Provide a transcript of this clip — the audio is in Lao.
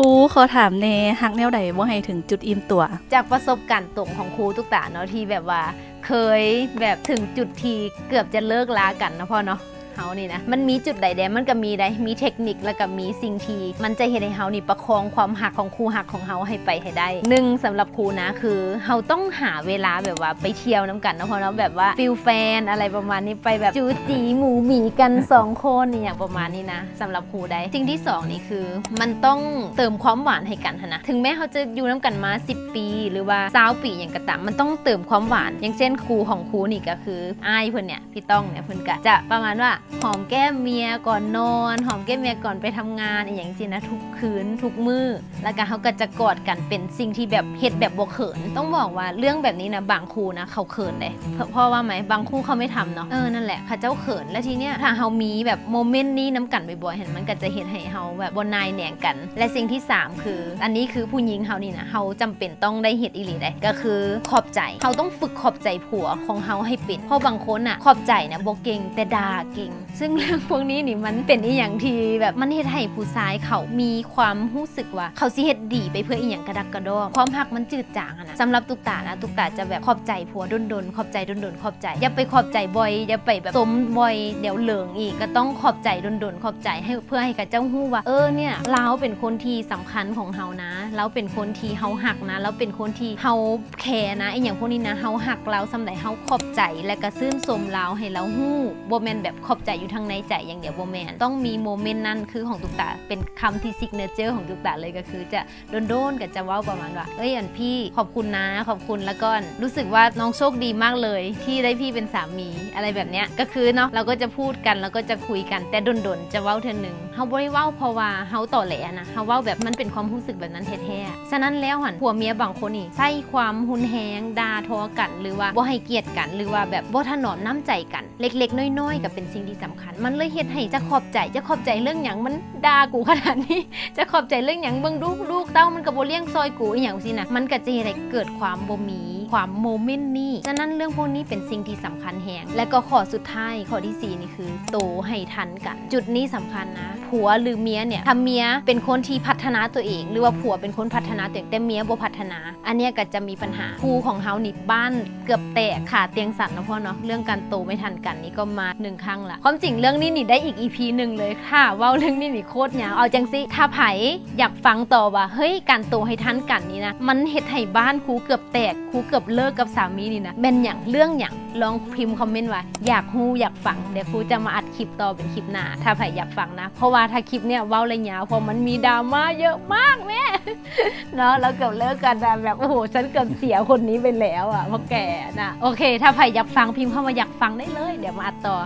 ຄູ ຂໍຖາມແດ່ ຮັກແນວໃດບໍ່ໃຫ້ເຖິງຈຸດອີ່ມຕົວ? ຈາກປະສົບການຕົງຂອງຄູຕຸກຕາເນາະ ທີ່ແບບວ່າເຄີຍແບບເຖິງຈຸດທີ່ເກືອບຈະເລີກລາກັນເນາະພໍ່ເນາະ ເຮົານີ້ນະ ມັນມີຈຸດໃດແດ່ ມັນກະມີໄດ໋ ມີເທັກນິກ ແລ້ວກະມີສິ່ງທີ່ມັນຈະເຮັດໃຫ້ເຮົານີ້ປະຄອງຄວາມຮັກຂອງຄູ່ຮັກຂອງເຮົາໃຫ້ໄປໃຫ້ໄດ້. ໜຶ່ງ ສຳລັບຄູນະ ຄືເຮົາຕ້ອງຫາເວລາແບບວ່າໄປທ່ຽວນຳກັນເນາະພໍ່ເນາະ ແບບວ່າຟີລແຟນອະໄລປະມານນີ້ ໄປແບບຈູຈີໝູໝີກັນສອງຄົນ ອີ່ຫຍັງປະມານນີ້ນະ ສຳລັບຄູໄດ໋. ສິ່ງທີສອງນີ້ຄື ມັນຕ້ອງເຕີມຄວາມຫວານໃຫ້ກັນຫັ້ນນະ ເຖິງແມ້ເຮົາຈະຢູ່ນຳກັນມາສິບປີ ຫຼືວ່າຊາວປີຫຍັງກະຕາມ ມັນຕ້ອງເຕີມຄວາມຫວານ. ຢ່າງເຊັ່ນ ຄູ່ຂອງຄູນີ້ກະຄື ອ້າຍເພິ່ນເນີ້ຍ ພີ່ຕ້ອງເນີ້ຍ ເພິ່ນກະຈະປະມານວ່າ ຫອມແກ້ມເມຍກ່ອນນອນ ຫອມແກ້ມເມຍກ່ອນໄປທຳງານ ອີ່ຫຍັງຊີ້ນະ ທຸກຄືນ ທຸກມື້ ແລ້ວກະເຮົາກະຈະກອດກັນ ເປັນສິ່ງທີ່ແບບເຮັດແບບບໍ່ເຂີນ. ຕ້ອງບອກວ່າເລື່ອງແບບນີ້ນະ ບາງຄູ່ນະ ເຂົາເຂີນເດ້ ເພາະ ເພາະວ່າໄໝ ບາງຄູ່ເຂົາໄມ່ທຳເນາະ ເອີ ນັ້ນແຫຼະ ເຂົາເຈົ້າເຂີນ. ແລ້ວທີເນີ້ຍ ຖ້າເຮົາມີແບບໂມເມັນນີ້ນຳກັນບ່ອຍໆຫັ້ນ ມັນກະຈະເຮັດໃຫ້ເຮົາແບບບໍ່ໜ່າຍແໜງກັນ. ແລະ ສິ່ງທີສາມຄື ອັນນີ້ຄືຜູ້ຍິງເຮົານີ້ນະ ເຮົາຈຳເປັນຕ້ອງໄດ້ເຮັດອີ່ຫຼີເດ້ ກະຄືຂອບໃຈ. ເຮົາຕ້ອງຝຶກຂອບໃຈຜົວຂອງເຮົາໃຫ້ເປັນ ເພາະບາງຄົນນະ ຂອບໃຈນະບໍ່ເກັ່ງ ແຕ່ດ່າເກັ່ງ. ຊຶ່ງເລື່ອງພວກນີ້ນີ້ ມັນເປັນອີ່ຫຍັງທີ່ແບບ ມັນເຮັດໃຫ້ຜູ້ຊາຍເຂົາມີຄວາມຮູ້ສຶກວ່າ ເຂົາຊິເຮັດດີໄປເພື່ອອີ່ຫຍັງກະດັກກະດໍ້. ຄວາມຮັກມັນຈືດຈາງຫັ້ນນະ. ສຳລັບຕຸກຕານະ ຕຸກຕາຈະແບບຂອບໃຈຜົວດົນໆ ຂອບໃຈດົນໆ ຂອບໃຈ ຢ່າໄປຂອບໃຈບ່ອຍ ຢ່າໄປແບບຊົມບ່ອຍ ດຽວເຫຼີງອີກ. ກະຕ້ອງຂອບໃຈດົນໆ ຂອບໃຈໃຫ້ ເພື່ອໃຫ້ເຂົາເຈົ້າຮູ້ວ່າ ເອີ ເນີ້ຍ ລາວເປັນຄົນທີ່ສຳຄັນຂອງເຮົານະ ລາວເປັນຄົນທີ່ເຮົາຮັກນະ ລາວເປັນຄົນທີ່ເຮົາ ແຄນະ ອີ່ຫຍັງພວກນີ້ນະ ເຮົາຮັກລາວສ່ຳໃດ ເຮົາຂອບໃຈ ແລະກະຊື່ນຊົມລາວໃຫ້ລາວຮູ້. ບໍ່ແມ່ນແບບຂອບໃຈຢູ່ທາງໃນໃຈຢ່າງດຽວ ບໍ່ແມ່ນ. ຕ້ອງມີໂມເມັນນັ້ນ ຄືຂອງຕຸກຕາ ເປັນຄຳທີ່ຊິກເນີເຈີຂອງຕຸກຕາເລີຍ ກະຄືຈະດົນໆກະຈະເວົ້າປະມານວ່າ ເອີຍ ອັນ ພີ່ ຂອບຄຸນນະ ຂອບຄຸນ ລະກະ ອັນ ຮູ້ສຶກວ່ານ້ອງໂຊກດີມາກເລີຍທີ່ໄດ້ພີ່ເປັນສາມີ ອະໄລແບບເນີ້ຍ. ກະຄືເນາະ ລາວກະຈະພູດກັນ ລາວກະຈະຄຸຍກັນ ແຕ່ດົນໆຈະເວົ້າເທື່ອໜຶ່ງ. ເຮົາບໍ່ໄດ້ເວົ້າເພາະວ່າເຮົາຕໍແຫຼນະ ເຮົາເວົ້າແບບມັນເປັນຄວາມຮູ້ສຶກແບບນັ້ນແທ້ໆ. ສະນັ້ນແລ້ວຫັ້ນ ຜົວເມຍບາງຄົນນີ້ໃຊ້ຄວາມຮຸນແຮງ ດ່າທໍກັນ ຫຼືວ່າບໍ່ໃຫ້ກຽດກັນ ຫຼືວ່າແບບບໍ່ຖະໜອມນ້ຳໃຈກັນ ເລັກໆນ້ອຍໆກະເປັນສິ່ງທີ່ສຳຄັນ. ມັນເລີຍເຮັດໃຫ້ ຈະຂອບໃຈ ຈະຂອບໃຈເລື່ອງຫຍັງ ມັນດ່າກູຂະໜາດນີ້ ຈະຂອບໃຈເລື່ອງຫຍັງ ເບິ່ງດູລູກເຕົ້າມັນກະບໍ່ລ້ຽງຊ່ອຍກູ ອີ່ຫຍັງຊີ້ນະ. ມັນກະຈະເຮັດໃຫ້ເກີດຄວາມບໍ່ມີຄວາມໂມເມັນນີ້. ສະນັ້ນເລື່ອງພວກນີ້ເປັນສິ່ງທີ່ສຳຄັນແຮງ. ແລະກະຂໍ້ສຸດທ້າຍ ຂໍ້ທີສີ່ນີ້ຄື ໂຕໃຫ້ທັນກັນ. ຈຸດນີ້ສຳຄັນນະ ຜົວຫຼືເມຍເນີ້ຍ ຖ້າເມຍເປັນຄົນທີ່ພັດທະນາຕົວເອງ ຫຼືວ່າຜົວເປັນຄົນພັດທະນາຕົວເອງ ແຕ່ເມຍບໍ່ພັດທະນາ ອັນເນີ້ຍກະຈະມີບັນຫາ. ຄູ່ຂອງເຮົານີ້ບ້ານເກືອບແຕກ ຄາຕຽງສັ່ນເນາະພໍ່ເນາະ. ເລື່ອງການໂຕໄມ່ທັນກັນນີ້ກະມາໜຶ່ງຄັ້ງລະ. ຄວາມຈິງເລື່ອງນີ້ນີ້ໄດ້ອີກອີພີໜຶ່ງເລີຍ ຖ້າເວົ້າເລື່ອງນີ້ນີ້ໂຄດຍາວ. ເອົາຈັ່ງຊີ້ ຖ້າໃຜຢາກຟັງຕໍ່ວ່າ ເຮີ້ຍ ການໂຕໃຫ້ທັນກັນນີ້ນະ ມັນເຮັດໃຫ້ບ້ານຄູເກືອບແຕກ ຄູເກືອບເລີກກັບສາມີນີ້ນະ ແມ່ນຫຍັງ ເລື່ອງຫຍັງ ລອງພິມຄອມເມັນວ່າ ຢາກຮູ້ ຢາກຟັງ. ດຽວຄູຈະມາອັດຄລິບຕໍ່ເປັນຄລິບໜ້າ ຖ້າໃຜຢາກຟັງນະ ເພາະວ່າຖ້າຄລິບເນີ້ຍເວົ້າລະຍາວ ເພາະມັນມີດຣາມາເຍີະມາກແມ່ ເນາະ. ລາວເກືອບເລີກກັນນະ ແບບ ໂອ້ໂຫ ຊັ້ນເກືອບເສຍຄົນນີ້ໄປແລ້ວອະ ພວກແກນະ. ໂອເຄ ຖ້າໃຜຢາກຟັງ ພິມຄຳວ່າຢາກຟັງໄດ້ເລີຍ ດຽວມາອັດຕໍ່.